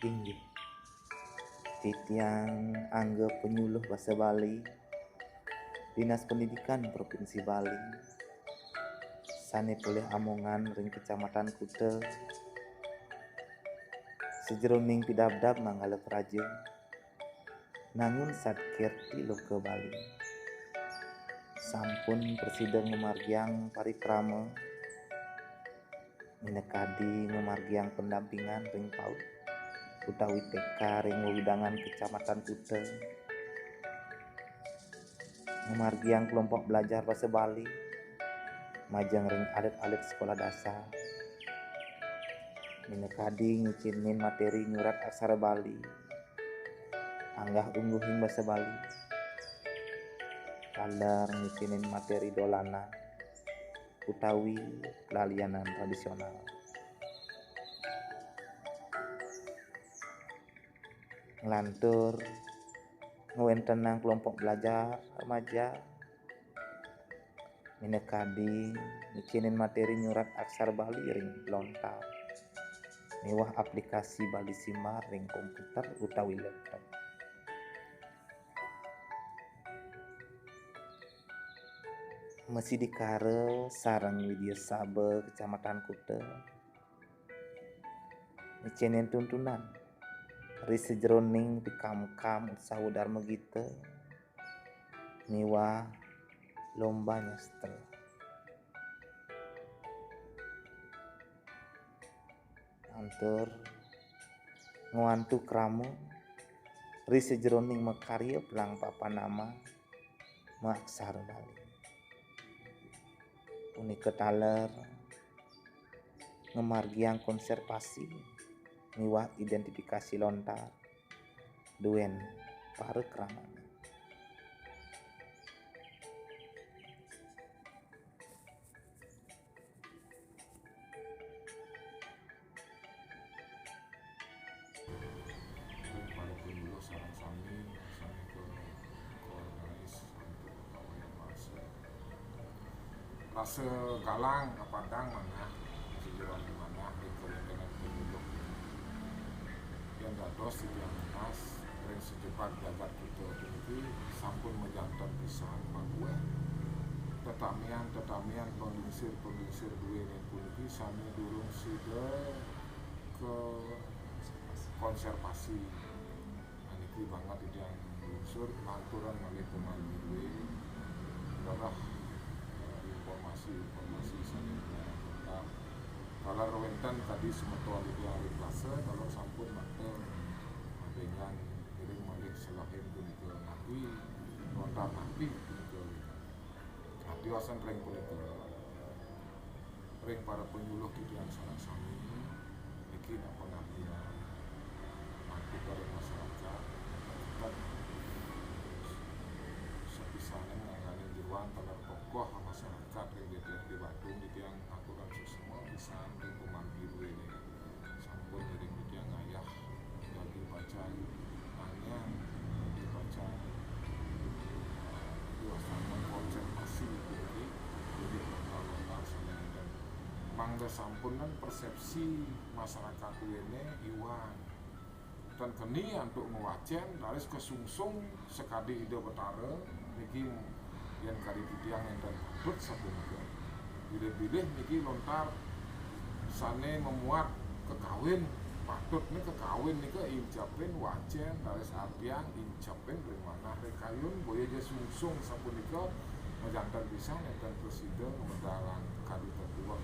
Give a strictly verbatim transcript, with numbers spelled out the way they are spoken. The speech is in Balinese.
Inggih. Titiang angga penyuluh basa Bali, Dinas Pendidikan Provinsi Bali, sané polih amongan ring Kecamatan Kuta, sajeroning pidabdab manggala praja, nangun Sad Kirti Loka Bali, sampun prasida ngamargiang parikrama, minakadi ngamargiang pendampingan ring PAUD utawi T K ring wewidangan Kecamatan Kuta, ngamargiang kelompok belajar basa Bali, majeng ring alit-alit sekolah dasar, minakadi ngicénin materi nyurat aksara Bali, anggah-ungguhing basa Bali, taler ngicénin materi dolanan utawi lalianan tradisional. Nglantur ngwéntenang kelompok belajar remaja, minakadi ngicénin materi nyurat aksara Bali ring lontar miwah aplikasi Bali Simbar ring komputer utawi laptop. Masidikara sareng Widya Saba Kecamatan Kuta ngicénin tuntunan ri sajeroning pikamkam utsawa Darma Gita miwah lomba nyastra. Antur ngwantu krama ri sajeroning makarya pelang papan nama maaksara Bali. Punika taler ngamargiang konservasi miwah identifikasi lontar duén para kramane. Para penyuluh sareng sami, sami ke organis untuk pegawai bahasa. Rasa galang kapadang manah, sajeroning manah ring kawéntenan penyuluh yén dados titiang nunas ring sajebag jagat kita puniki sampun majanten pisan mabuah tetamian-tetamian panglingsir-panglingsir duéné puniki sané durung sida ka konservasi. Nah, niki banget titiang lungsur ngaturan malih pamargi dué. Dalah, eh, informasi-informasi sané lengkap. Taler wénten kadi semeton titiang ring Plasa, taler sampun makta mabengan ngiring malih selehin punika napi, lontar napi punika. Nah, tiosan ring punika, ring para penyuluh titiang sareng sami, niki nak pangabdian mantuk ring masyarakat, tetep sapisanan ngangganin jeroan taler tokoh masyarakat ring D P R D Badung, titiang ngaturan suksma pisan ring pamargi duéné. Sampun ngiring titiang ngayah daging pacang anyar, daging pacang, eh, diwastaman konservasi puniki, jadi lokal-lokal sané énten. Mangda sampunang persepsi masyarakat duéné iwang. Tan keni antuk ngwacén, raris kasungsung sakadi Ida Betara, niki yén kadi titiang nénten patut sapunika. Bilih-bilih niki lontar sané mamuat kakawin, patutné kakawin nika incepin wacén, raris artiang incepin ring manah ring kayun, boya ja sungsung sapunika majanten pisan nénten prasida ngamedalang kadi tetuek.